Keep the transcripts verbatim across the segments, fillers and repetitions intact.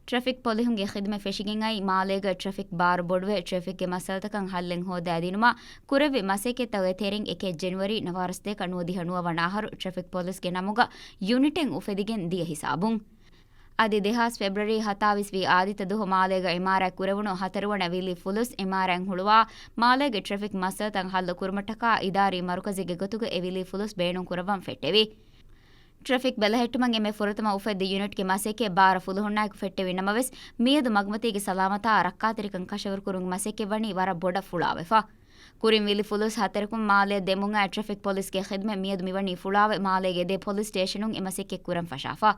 ޓްރެފިކް ޕޮލިހުންގެ ޚިދުމަތް ފެށިގެން އައި، މާލޭގަ ޓްރެފިކް ބާރު ބޮޑުވެ، ޓްރެފިކްގެ މައްސަލަތަކަށް ހައްލެއް ހޯދާދިނުމަށް ކުރެއްވި މަސައްކަތްތަކުގެ ތެރެއިން އެކެއް ޖެނުއަރީ ނަވާރަސަތޭކަ ނުވަދިހަ ނުވަ ވަނަ އަހަރު ޓްރެފިކް ޕޮލިސްގެ ނަމުގަ ޔުނިޓެއް އުފެދިގެން ދިޔަ ހިސާބުން. އަދި ދެހާސް ފެބްރުއަރީ ހަތާވީސް ވީ އާދިއްތަ ދުވަހު މާލޭގަ އިމާރާތް ކުރެވުނު ހަތަރުވަނަ ވިލި ފުލުސް އިމާރާތް ހުޅުވާ، މާލޭގެ ޓްރެފިކް މައްސަލަތައް ހައްލު ކުރުމަށްޓަކާ އިދާރީ މަރުކަޒެއްގެ ގޮތުގަ އެ ވިލި ފުލުސް ބޭނުން ކުރައްވަން ފެއްޓެވި. ޓްރެފިކް ބެލެހެއްޓުމަށް އެންމެ ފުރަތަމަ އުފެއްދި ޔުނިޓްގެ މަސައްކަތް ބާރަ ފުލުހުންނާއެކު ފެއްޓެވި ނަމަވެސް، މިއަދު މަގުމަތީގެ ސަލާމަތާ ރައްކާތެރިކަން ކަށަވަރުކުރުމުގެ މަސައްކަތް ވަނީ ވަރަށް ބޮޑަށް ފުޅާވެފަ. ކުރިން ވިލި ފުލުސް ހަތަރަކުން މާލޭ ދެމުން އައި ޓްރެފިކް ޕޮލިސްގެ ޚިދުމަތް މިއަދު މިވަނީ ފުޅާވެ، މާލޭގެ ދެ ޕޮލިސް ސްޓޭޝަނުން އެ މަސައްކަތް ކުރަން ފަށާފަ.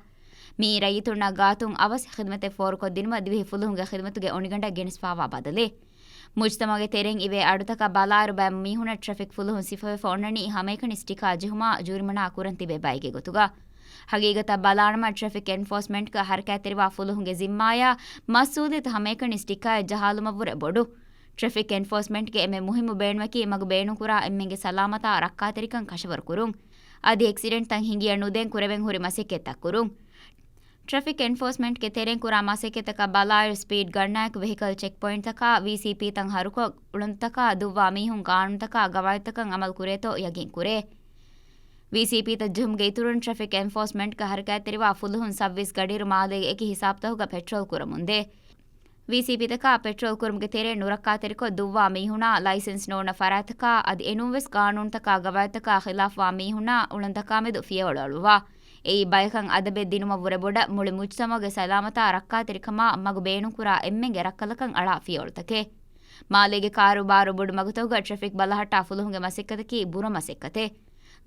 މިއީ ރައްޔިތުންނާ ގާތުން އަވަސް ޚިދުމަތެއް ފޯރުކޮށްދިނުމަށް ދިވެހި ފުލުހުންގެ ޚިދުމަތުގެ އޮނިގަނޑަށް ގެނެސްފާވާ ބަދަލެއް. މުޖްތަމަޢުގެ ތެރެއިން އިވޭ އަޑުތަކަށް ބަލާއިރު ބައެއް މީހުންނަށް ޓްރެފިކް ފުލުހުން ސިފަވެފަ އޮންނަނީ ހަމައެކަނި ސްޓިކާ ޖެހުމާ ޖޫރިމަނާ ކުރަން ތިބޭ ބައެއްގެ ގޮތުގަ. ހަގީގަތަށް ބަލާނަމަ، ޓްރެފިކް އެންފޯސްމަންޓްގަ ހަރަކާތްތެރިވާ ފުލުހުންގެ ޒިންމާޔާ މަސްއޫލިއްޔަތު ހަމައެކަނި ސްޓިކާއެއް ޖަހާލުމަށްވުރެ ބޮޑު. ޓްރެފިކް އެންފޯސްމަންޓްގެ އެންމެ މުހިއްމު ބޭނުމަކީ މަގު ބޭނުންކުރާ އެންމެންގެ ސަލާމަތާ ރައްކާތެރިކަން ކަށަވަރުކުރުން. އަދި އެކްސިޑެންޓްތައް ހިނގިޔަ ނުދޭން ކުރެވެން ހުރި މަސައްކަތްތައް ކުރުން. ޓްރެފިކް އެންފޯސްމަންޓްގެ ތެރެއިން ކުރާ މަސައްކަތްތަކަށް ބަލާއިރު، ސްޕީޑް ގަންނާއެކު ވެހިކަލް ޗެކްޕޮއިންޓްތަކާ، ވީސީޕީތައް ހަރުކޮށް، އުޅަނދުތަކާ ދުއްވާ މީހުން ގާނޫނުތަކާ ގަވާއިދުތަކަށް އަމަލު ކުރޭތޯ ޔަގީން ކުރޭ. ވީސީޕީތައް ޖެހުމުގެ އިތުރުން، ޓްރެފިކް އެންފޯސްމަންޓްގަ ހަރަކާތްތެރިވާ ފުލުހުން ސައުވީސް ގަޑިއިރު މާލޭގެ އެކި ހިސާބުތަކުގަ ޕެޓްރޯލް ކުރަމުންދޭ. ވީސީޕީތަކާ ޕެޓްރޯލް ކުރުމުގެ ތެރެއިން ނުރައްކާތެރިކޮށް، ދުއްވާ މީހުނާ ލައިސެންސް ނޯންނަ ފަރާތްތަކާ އަދި އެނޫންވެސް ގާނޫނުތަކާ ގަވާއިދުތަކާ ޚިލާފްވާ މީހުނާ އުޅަނދުތަކާމެދު ފިޔަވަޅު އަޅުއްވާ. އެއީ ބަޔަކަށް އަދަބެއް ދިނުމަށްވުރެ ބޮޑަށް މުޅި މުޖްތަމަޢުގެ ސަލާމަތާ ރައްކާތެރިކަމާ މަގު ބޭނުންކުރާ އެންމެންގެ ރައްކަލަކަށް އަޅާ ފިޔަވަޅުތަކެއް. މާލޭގެ ކާރޫބާރު ބޮޑު މަގުތަކުގަ ޓްރެފިކް ބަލަހައްޓާ ފުލުހުންގެ މަސައްކަތަކީ ބުރަ މަސައްކަތެއް.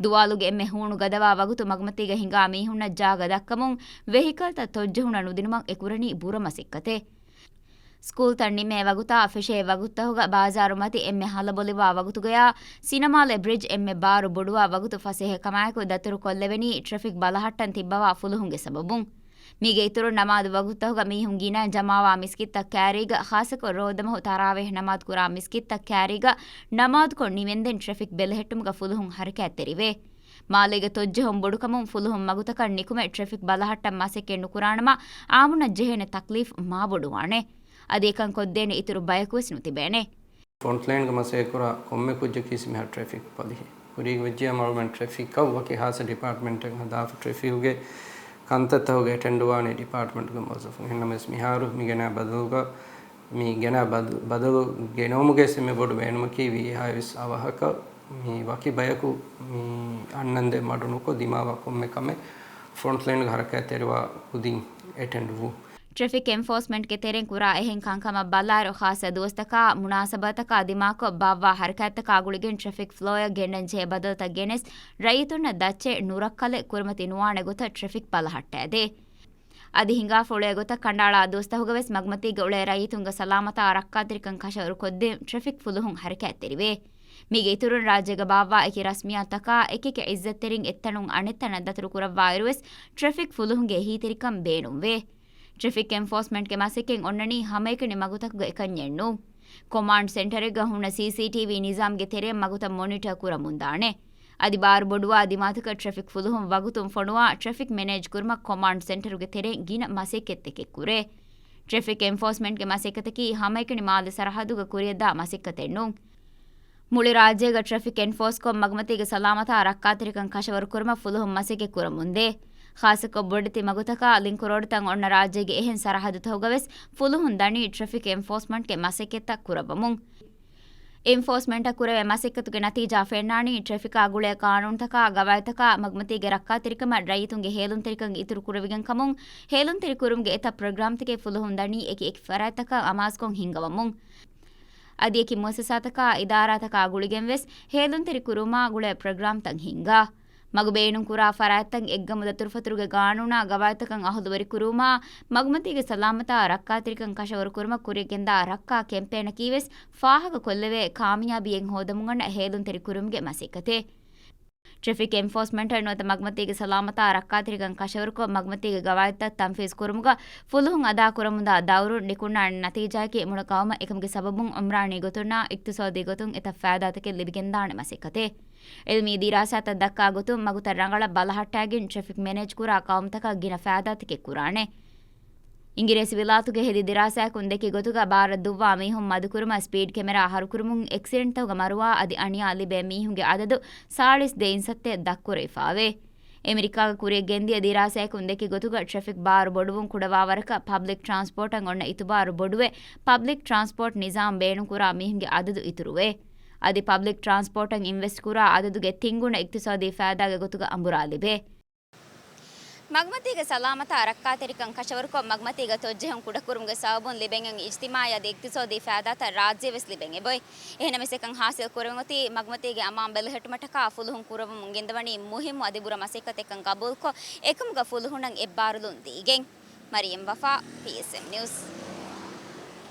ދުވާލުގެ އެންމެ ހޫނު ގަދަވާ ވަގުތު މަގުމަތީގަ ހިނގާ މީހުންނަށް ޖާގަ ދައްކަމުން، ވެހިކަލްތައް ތޮއްޖެހުނަށް ނުދިނުމަށް އެކުރަނީ ބުރަ މަސައްކަތެއް. ސްކޫލްތައް ނިމޭ ވަގުތާ، ފެށޭ ވަގުތުތަކުގަ ބާޒާރު މަތި އެންމެ ހަލަބޮލިވާ ވަގުތުގަޔާ، ސިނަމާލެ ބްރިޖް އެންމެ ބާރު ބޮޑުވާ ވަގުތު ފަސޭހަކަމާއެކު ދަތުރުކޮށްލެވެނީ ޓްރެފިކް ބަލަހައްޓަން ތިއްބަވާ ފުލުހުންގެ ސަބަބުން. މީގެ އިތުރުން ނަމާދު ވަގުތުތަކުގަ މީހުން ގިނައިން ޖަމާވާ މިސްކިތްތައް ކައިރީގަ، ޚާއްޞަކޮށް ރޯދަމަހު ތަރާވީހް ނަމާދު ކުރާ މިސްކިތްތައް ކައިރީގަ ނަމާދުކޮށް ނިމެންދެން ޓްރެފިކް ބެލެހެއްޓުމުގަ ފުލުހުން ހަރަކާތްތެރިވޭ. މާލޭގެ ތޮއްޖެހުން ބޮޑުކަމުން ފުލުހުން މަގުތަކަށް ނިކުމެ ޓްރެފިކް ބަލަހައްޓަން މަސައްކަތް ނުކުރާނަމަ، އާއްމުންނަށް ޖެހޭނެ ތަކްލީފް މާބޮޑުވާނެ. އަދި އެކަން ކޮށްދޭނެ އިތުރު ބަޔަކުވެސް ނުތިބޭނެ. ފްރޮންޓްލައިންގަ މަސައްކަތްކުރާ ކޮންމެ ކުއްޖަކީ މިހާރު ޓްރެފިކް ޕޮލިހެއް. ކުރީގެ ވެއްޖެޔާ މަޢުލޫމާތު ޓްރެފިކްއަށް ވަކި ޚާއްޞަ ޑިޕާޓްމަންޓެއް ހަދާފަ ޓްރެފިކްގެ ކަންތައްތަކުގެ އެޓެންޑްވާނެ ޑިޕާޓްމަންޓުގެ މުވައްޒަފުން. އެހެންނަމަވެސް މިހާރު މި ގެނައި ބަދަލުގަ، މި ގެނައި ބަދަ-، ބަދަލު ގެނައުމުގެ އެންމެ ބޮޑު ބޭނުމަކީ ވީހާވެސް އަވަހަކަށް މި ވަކި ބަޔަކު މި އަންނަންދެން މަޑުނުކޮށް ދިމާވާ ކޮންމެ ކަމެއް ފްރޮންޓްލައިންގަ ހަރަކާތްތެރިވާ ކުދިން އެޓެންޑް ވުން. ޓްރެފިކް އެންފޯސްމަންޓްގެ ތެރެއިން ކުރާ އެހެން ކަންކަމަށް ބަލާއިރު، ޚާއްޞަ ދުވަސްތަކާ، މުނާސަބަތަކާ ދިމާކޮށް ބާއްވާ ހަރަކާތްތަކާ ގުޅިގެން ޓްރެފިކް ފްލޯއަށް ގެންނަން ޖެހޭ ބަދަލުތައް ގެނެސް، ރައްޔިތުންނަށް ދައްޗެއް ނުރައްކަލެއް ކުރިމަތި ނުވާނެ ގޮތަށް ޓްރެފިކް ބަލަހައްޓައިދޭ. އަދި ހިނގާފަ އުޅޭ ގޮތަށް ކަނޑައަޅާ ދުވަސްތަކުގަވެސް މަގުމަތީގަ އުޅޭ ރައްޔިތުންގެ ސަލާމަތާ ރައްކާތެރިކަން ކަށަވަރުކޮށްދޭން ޓްރެފިކް ފުލުހުން ހަރަކާތްތެރިވޭ. މީގެ އިތުރުން ރާއްޖޭގަ ބާއްވާ އެކި ރަސްމިއްޔާތުތަކާ އެކިއެކި އިއްޒަތްތެރިން އެއްތަނުން އަނެއްތަނަށް ދަތުރުކުރައްވާއިރުވެސް ޓްރެފިކް ފުލުހުންގެ އެހީތެރިކަން ބޭނުންވޭ. ޓްރެފިކް އެންފޯސްމަންޓްގެ މަސައްކަތް އޮންނަނީ ހަމައެކަނި މަގުތަކުގަ އެކަންޏެއް ނޫން. ކޮމާންޑް ސެންޓަރެއްގަ ހުންނަ ސީސީޓީވީ ނިޒާމްގެ ތެރެއިން މަގުތައް މޮނިޓަރ ކުރަމުންދާނެ. އަދި ބާރު ބޮޑުވާ ދިމާތަކަށް ޓްރެފިކް ފުލުހުން ވަގުތުން ފޮނުވާ ޓްރެފިކް މެނޭޖް ކުރުމަށް ކޮމާންޑް ސެންޓަރުގެ ތެރެއިން ގިނަ މަސައްކަތްތަކެއް ކުރޭ. ޓްރެފިކް އެންފޯސްމަންޓްގެ މަސައްކަތަކީ ހަމައެކަނި މާލެ ސަރަހައްދުގަ ކުރިއަށްދާ މަސައްކަތެއް ނޫން. މުޅި ރާއްޖޭގަ ޓްރެފިކް އެންފޯސްކޮށް، މަގުމަތީގެ ސަލާމަތާ ރައްކާތެރިކަން ކަށަވަރުކުރުމަށް ފުލުހުން މަސައްކަތް ކުރަމުންދޭ. ޚާއްޞަކޮށް ބޮޑެތި މަގުތަކާ ލިންކު ރޯޑުތައް އޮންނަ ރާއްޖޭގެ އެހެން ސަރަހައްދުތަކުގަވެސް ފުލުހުން ދަނީ ޓްރެފިކް އެންފޯސްމަންޓްގެ މަސައްކަތްތައް ކުރައްވަމުން. އެންފޯސްމަންޓަށް ކުރެވޭ މަސައްކަތުގެ ނަތީޖާ ފެންނާނީ، ޓްރެފިކާ ގުޅޭ ޤާނޫނުތަކާ، ގަވާއިދުތަކާ، މަގުމަތީގެ ރައްކާތެރިކަމަށް ރައްޔިތުންގެ ހޭލުންތެރިކަން އިތުރު ކުރެވިގެން ކަމުން، ހޭލުންތެރި ކުރުމުގެ އެތައް ޕްރޮގްރާމްތަކެއް ފުލުހުން ދަނީ އެކި އެކި ފަރާތްތަކަށް އަމާޒުކޮށް ހިންގަވަމުން. އަދި އެކި މުއައްސަސާތަކާ، އިދާރާތަކާ ގުޅިގެން ވެސް ހޭލުންތެރި ކުރުވުމާ ގުޅޭ ޕްރޮގްރާމްތައް ހިންގާ. މަގު ބޭނުންކުރާ ފަރާތްތައް އެއްގަމު ދަތުރުފަތުރުގެ ގާނޫނާ ގަވާއިދުތަކަށް އަހުލުވެރިކުރުވުމާ، މަގުމަތީގެ ސަލާމަތާ ރައްކާތެރިކަން ކަށަވަރުކުރުމަށް ކުރިއަށްގެންދާ ރައްކާ ކެމްޕޭނަކީ ވެސް ފާހަގަކޮށްލެވޭ ކާމިޔާބީއެއް ހޯދަމުން އަންނަ ހޭލުންތެރި ކުރުމުގެ މަސައްކަތެއް. ޓްރެފިކް އެންފޯސްމަންޓަށް ނުވަތަ މަގުމަތީގެ ސަލާމަތާ ރައްކާތެރިކަން ކަށަވަރުކޮށް، މަގުމަތީގެ ގަވާއިދުތައް ތަންފީޒު ކުރުމުގަ ފުލުހުން އަދާކުރަމުންދާ ދައުރުން ނިކުންނާނެ ނަތީޖާއަކީ މުޅި ޤައުމަށް އެކަމުގެ ސަބަބުން އުމްރާނީ ގޮތުންނާ އިޤްތިޞާދީ ގޮތުން އެތައް ފައިދާތަކެއް ލިބިގެންދާނެ މަސައްކަތެއް. ޢިލްމީ ދިރާސާތައް ދައްކާ ގޮތުން، މަގުތައް ރަނގަޅަށް ބަލަހައްޓާގެން ޓްރެފިކް މެނޭޖް ކުރާ ޤައުމުތަކަށް ގިނަ ފައިދާތަކެއް ކުރާނެ. އިނގިރޭސި ވިލާތުގެ ހެދި ދިރާސާއަކުން ދެކި ގޮތުގަ، ބާރަށް ދުއްވާ މީހުން މަދުކުރުމަށް ސްޕީޑް ކެމެރާ ހަރުކުރުމުން އެކްސިޑެންޓްތަކުގަ މަރުވާ އަދި އަނިޔާ ލިބޭ މީހުންގެ އަދަދު ސާޅީސް ދެ އިންސައްތައަށް ދަށްކުރެވިފާވޭ. އެމެރިކާގެ ކުރިއަށް ގެންދިޔަ ދިރާސާއަކުން ދެކި ގޮތުގަ، ޓްރެފިކް ބާރު ބޮޑުވުން ކުޑަވާވަރަކަށް ޕަބްލިކް ޓްރާންސްޕޯޓަށް އޮންނަ އިތުބާރު ބޮޑުވެ، ޕަބްލިކް ޓްރާންސްޕޯޓް ނިޒާމް ބޭނުންކުރާ މީހުންގެ އަދަދު އިތުރުވޭ. އަދި ޕަބްލިކް ޓްރާންސްޕޯޓަށް އިންވެސްޓް ކުރާ އަދަދުގެ ތިން ގުނަ އިޤްތިޞާދީ ފައިދާގެ ގޮތުގަ އަނބުރާ ލިބޭ. މަގުމަތީގެ ސަލާމަތާ ރައްކާތެރިކަން ކަށަވަރުކޮށް، މަގުމަތީގަ ތޮއްޖެހުން ކުޑަކުރުމުގެ ސަބަބުން ލިބެން އޮތް އިޖްތިމާޢީ އަދި އިޤްތިޞާދީ ފައިދާތައް ރާއްޖެވެސް ލިބެން އެބައޮތް. އެހެނަމެސް އެކަން ހާސިލް ކުރެވެން އޮތީ މަގުމަތީގެ އަމާން ބެލެހެއްޓުމަށްޓަކާ ފުލުހުން ކުރައްވަމުން ގެންދަވަނީ މުހިއްމު އަދި ބުރަ މަސައްކަތެއްކަން ގަބޫލުކޮށް، އެކަމުގަ ފުލުހުންނަށް އެއްބާރުލުން ދީގެން. މަރިޔަމް ވަފާ، ޕީއެސްއެމް ނިއުސް.